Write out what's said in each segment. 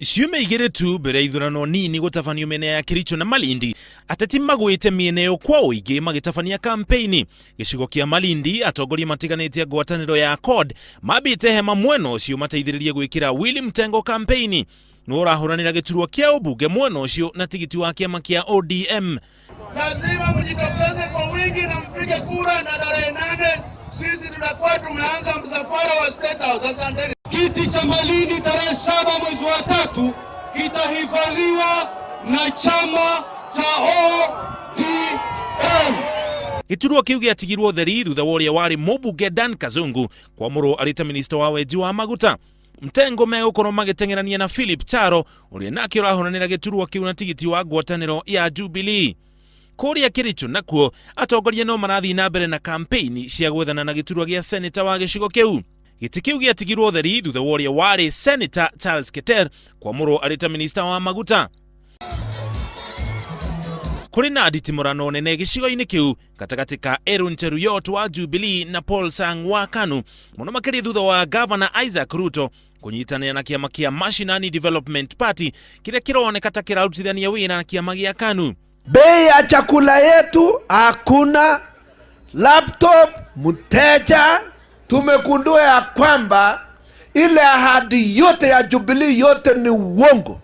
Ciumia 2 tu mbere ya ithurano nini gũtabanio mĩena ya Kericho na Malindi, ateti magwĩte mĩena ĩyo kwa ũingĩ magĩtabania kampeini. Gĩcigo kĩa Malindi, atongoria matiganĩte a ngwatanĩro ya CORD mambĩte hema mwena ũcio mateithĩrĩrie gwĩkĩra Willy Mtengo kampeini. Nĩwe ũrahũranĩra gĩturwa kĩa ũmbunge mwena ũcio na tigiti wa kĩama kĩa ODM. Lazima mjitokeze kwa wingi na mpige kura, na tarehe 8 sisi tutakuwa tumeanza msafara wa State House. Asanteni. Kiti cha Malindi tarehe 7 mwezi wa 3 kitahifadhiwa na chama cha ODM. Gĩturwa kĩu gĩatigirwo theri thutha wa ũrĩa warĩ mũmbunge Dan Kazungu kwamũrwo arĩ ta minista wa wenji wa maguta. Mtengo megũkorwo magĩteng'erania na Philip Charo ũrĩa nake ũrahũranĩra gĩturwa kĩu na tigiti wa ngwatanĩro ya Jubilee. Kũrĩa Kericho nakuo atongoria no marathiĩ na mbere na kampeini cia gwethana na gĩturwa gĩa seneta wa gĩcigo kĩu. Gĩtĩ kĩu gĩatigirwo theri thutha wa ũrĩa warĩ Senator Charles Keter kwamũrwo arĩ ta minista wa maguta. Kũrĩ na nditimũrano nene gĩcigo-inĩ kĩu gatagatĩ ka Aaron Cheruiyot wa Jubilee na Paul Sang wa KANU, mũno makĩria thutha wa Governor Isaac Ruto kũnyitanĩra na kĩama kĩa Mashinani Development Party kĩrĩa kĩroneka ta kĩrarutithania wĩra na kĩama gĩa KANU. Bei ya chakula yetu hakuna, laptop mteja. Tumegundua ya kwamba ile ahadi yote ya Jubilee yote ni uongo.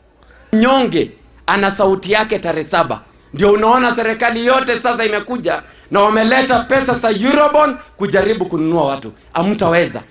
Mnyonge ana sauti yake tarehe 7. Ndio unaona serikali yote sasa imekuja na wameleta pesa za Eurobond kujaribu kununua watu. Hamtaweza.